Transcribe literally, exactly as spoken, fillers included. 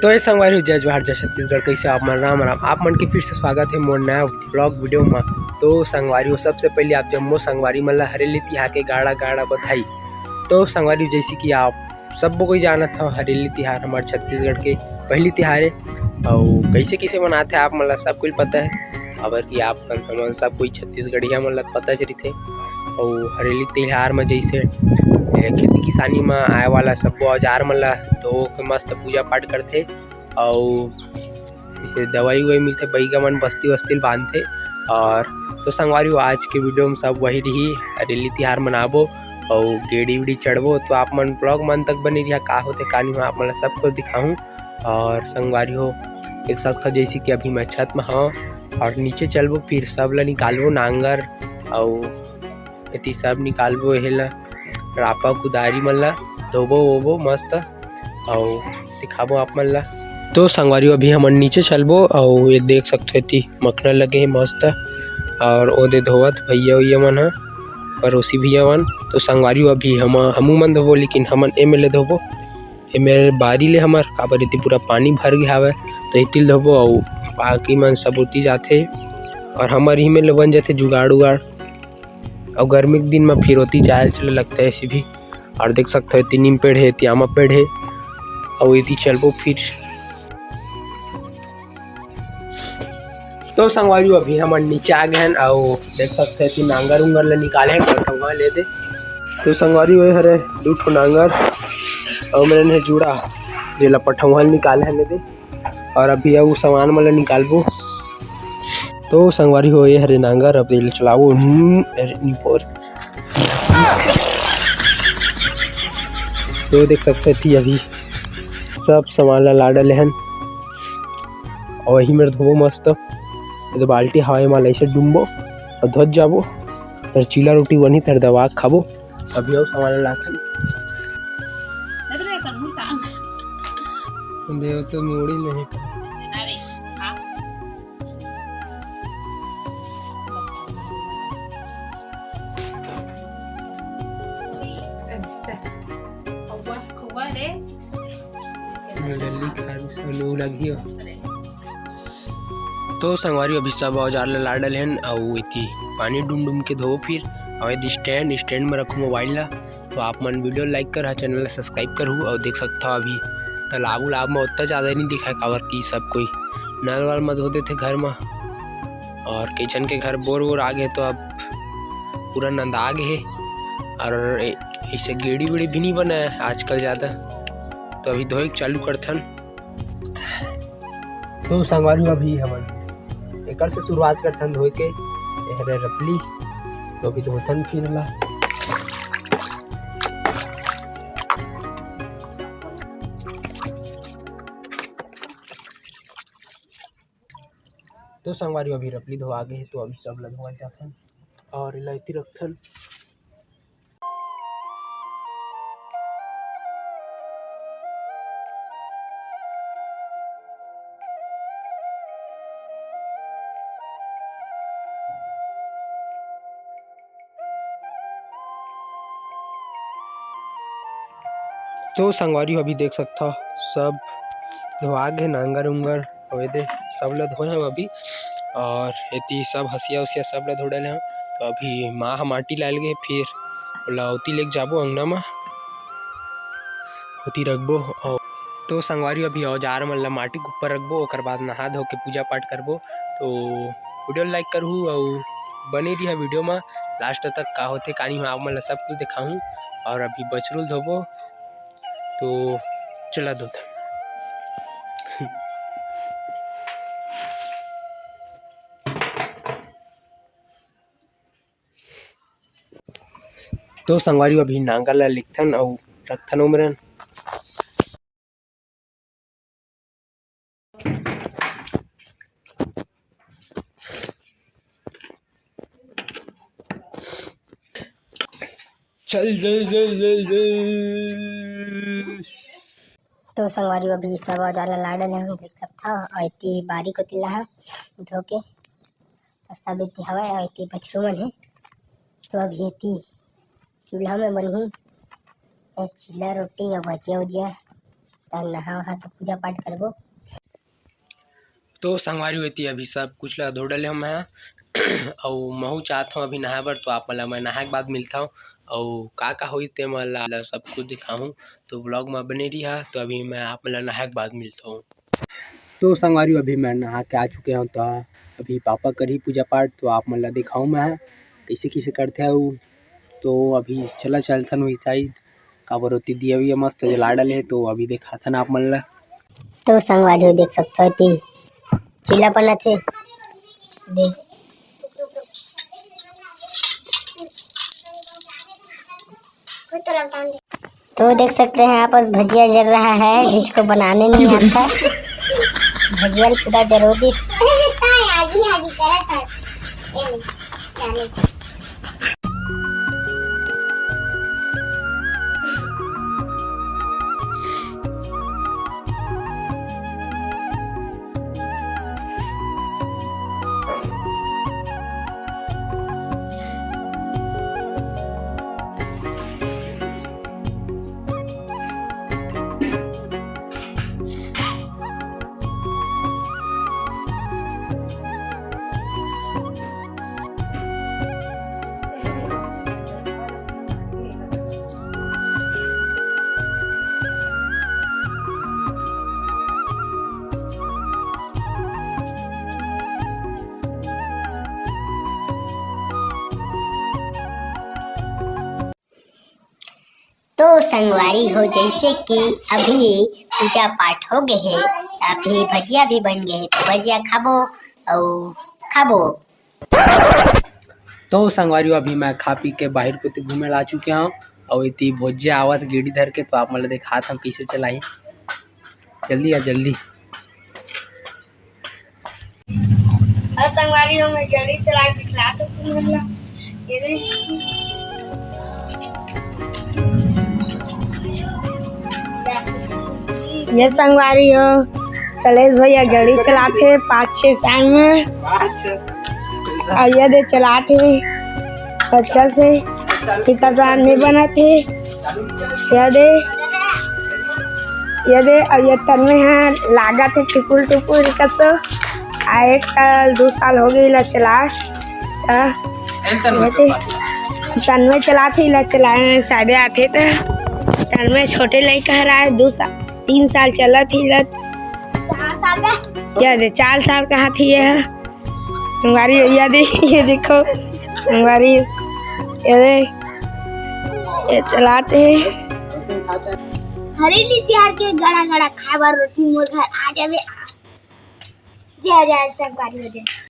तो ये संगवारी हो, जय जोहार, जय छत्तीसगढ़, कैसे आप मन? राम राम। आप मन के फिर से स्वागत है मोर नया vlog video में। तो संगवारी हो, सबसे पहले आप जम्मो संगवारी मन ला हरेली तिहार के गाड़ा गाड़ा बधाई। तो संगवारी हो, जैसे कि आप सबो कोई जानत हो, हरेली तिहार हमार छत्तीसगढ़ के पहली तिहार है। और कैसे कैसे मनाते हैं आप मन ला सब कुछ पता है, अबर कि आप मन हमन सब कोई छत्तीसगढ़िया मन ला पता च रहिथे। और हरेली तिहार में जैसे ए, खेती किसानी में आए वाला सब्बो औजार मन ला धो के मस्त पूजा पाठ करथे। और जैसे दवाई उवाई मिलथे, बइगा मन बस्ती वस्ती ल बांधथे। और तो संगवारी हो, आज के video में सब वही रही, हरेली तिहार मनाबो और गेड़ी उड़ी चढ़बो। तो आप मन vlog मन तक बने रहिया, का होथे का नहीं हो, आप मन ला सब कुछ दिखाहूँ। और संगवारी हो, देख सकत हो जैसे कि अभी मैं छत में हव और नीचे चलबो, फिर सब ला निकालबो नांगर और एती सब निकालबो, एहे ला रापा कुदारी मन ला धोबो वोबो मस्त और दिखाबो आप मन ला। तो संगवारी हो, अभी हमन नीचे चलबो और ये देख सकत हो एती मखना लगे हे मस्त, और ओदे धोवत भैया उइया मन ह, पड़ोसी भैया मन। तो संगवारी हो, अभी हम हमू मन धोबो, लेकिन हमन एमे ले धोबो, एमे बारी ले हमर, काबर एती पूरा पानी भर गे हावय, तो एती ले धोबो और बाकी मन सब ओती जाथे। और हमर इही में ले बन जाथे जुगाड़ उगाड़। और गर्मी के दिन में फिर ओती जाए चले लगता है ऐसे भी। और देख सकते हो एती नीम पेड़ है, एती आमा पेड़ है, और एती चलबो फिर। तो संगवारी हो, अभी हमन नीचे आ गए हैं और देख सकते हैं कि नांगर उंगर ले निकाले हैं, पठौहा ले दे। तो संगवारी हो, हरे दू ठो नांगर और मेरे ने जुड़ा, जेला पठौहा ले निकाले हैं ले दे। और अभी अउ सामान मन ल निकालबो। तो संगवारी हो, ये हरे नांगर, अब एला चलाबो। हम्म, अरे, निपोर। तो देख सकते थी, अभी सब सामान ला ला डले हन, और वही मेर धोबो मस्त। ये तो बाल्टी हवा में ऐसे डूबो और धोत जाबो, फिर चीला रोटी बनी, फिर दबा के खाबो। अभी अउ सामान ला लाथन। देव तो मोड़ी नहीं कर। अरे, हाँ। अच्छा। कौवा, कौवा रे। लल्ली खान से लू लगी हो। तो संगवारी, अभी सब औजार ला ला डले हन, अउ एती पानी डूम डूम के धो फिर, अउ एती stand, stand में रखूँ मोबाइल ला। तो आप मन video like करहा, channel ला subscribe करहू, अउ देख सकत हो अभी तालाब उलाब में ओतना ज़्यादा नहीं दिखाए, काबर कि सब कोई नल वल में धो देथे घर में, और कई झन के घर बोर वोर आ गए, तो अब पूरा नंदा गे हे, और ए-, ऐसे गेड़ी वेड़ी भी नहीं बना है आजकल ज़्यादा, तो अभी धोए के चालू करथन। तो संगवारी हो, अभी हमन एकर से शुरुआत करथन धोए के, ये हरे रपली, तो अभी धोथन फिर ला। तो संगवारी हो, अभी रपली धोआ गे हे, तो अभी सब ला धोआ जाथन और एला एती रखथन। तो संगवारी हो, अभी देख सकत हो, सब धोआ गे, नांगर उंगर अउ एदे सब ल धोए हव अभी, और एती सब हसिया उसिया सब ल धो डाले हव। तो अभी माँ ह माटी लायल गे, फिर ओला ओती लेके जाबो अंगना म, ओती रखबो। और तो संगवारी हो, अभी औजार मन ल माटी के ऊपर रखबो, ओकर बाद नहा धो के पूजा पाठ करबो। तो video like करहू अउ बने रिहा video म last तक, का होथे का नहीं हो, आप मन ल सब कुछ दिखाहूँ। और अभी बछरू ल धोबो, तो चला धोत। तो संगवारी हो, अभी नांगर ला लिखथन अउ रखथन ओमरन। चल, चल, चल, चल, चल। तो संगवारी हो, अभी सब औजार ला ला डले हन, देख सकत हव, अउ एती बारी कोती ला धो के, अउ सब एती हवय, अउ एती बछरू मन हे। तो अभी एती चूल्हा में बनही ए चीला रोटी अउ भजिया उजिया। त नहा वहा के पूजा पाठ करबो। तो संगवारी हो, एती अभी सब कुछ ला धो डले हंव मैं, अउ महू चाहत हंव अभी नहाए बर, तो आप मन ला मैं नहाए के बाद मिलथंव, अउ का का होइस ते मन ला, ला सब कुछ दिखाहूं। तो vlog में बने रहिहा। तो अभी मैं आप मन ला नहाए के बाद मिलथंव। तो संगवारी हो, अभी मैं नहा के आ चुके हंव, तो अभी पापा करही पूजा पाठ, तो आप मन ला दिखाहूं मैं कइसे कइसे करथे अउ। तो अभी चला चलथन वही side, काबर ओती दिया विया मस्त जला डले हे, तो अभी दिखाथन आप मन ला। तो संगवारी हो, देख सकथो एती चीला बनत हे, देख। तो देख सकते हैं आप, बस भजिया जल रहा है, जिसको बनाने नहीं आता। भजिया पूरा जरूरी। तो संगवारी हो, जैसे कि अभी पूजा पाठ हो गए हे, अभी भजिया भी बन गए हे, तो भजिया खाबो अउ खाबो। तो संगवारी हो, अभी मैं खा पी के बाहिर कोती घूमे ला चुके हंव, अउ एती भोजिया आवत गेड़ी धर के, तो आप मन ला दिखात हंव कइसे चलाही। जल्दी आ, जल्दी। अउ संगवारी हो, मैं गाड़ी चला के दिखला तो तुम लोग ला। ये दे। ये संगवारी हो, कलेश भैया गाड़ी चलाथे पाँच छः साल में। अउ ये दे चलाथे अच्छा से, इतना तो नहीं बनाथे। ये दे, ये दे, अउ ये तन्मय ह लागत हे टुकुर टुकुर कसो। आ एक साल, दू साल हो गई ला चला। आ, एल तन्मय ये दे, चला। तन्मय चलाथे ला चलाए साढ़े आठ हे त। तन्मय छोटे लइका हर आए, दू साल, तीन साल चलत हे ला। चार साल का? ये दे, चार साल का हाथी ये है। संगवारी, ये दे, ये देखो, संगवारी, ये दे, ये चलाथे। हरेली तिहार के गड़ा गड़ा खाए बर रोटी मोर घर आ जावे। जय जय संगवारी हो जाए।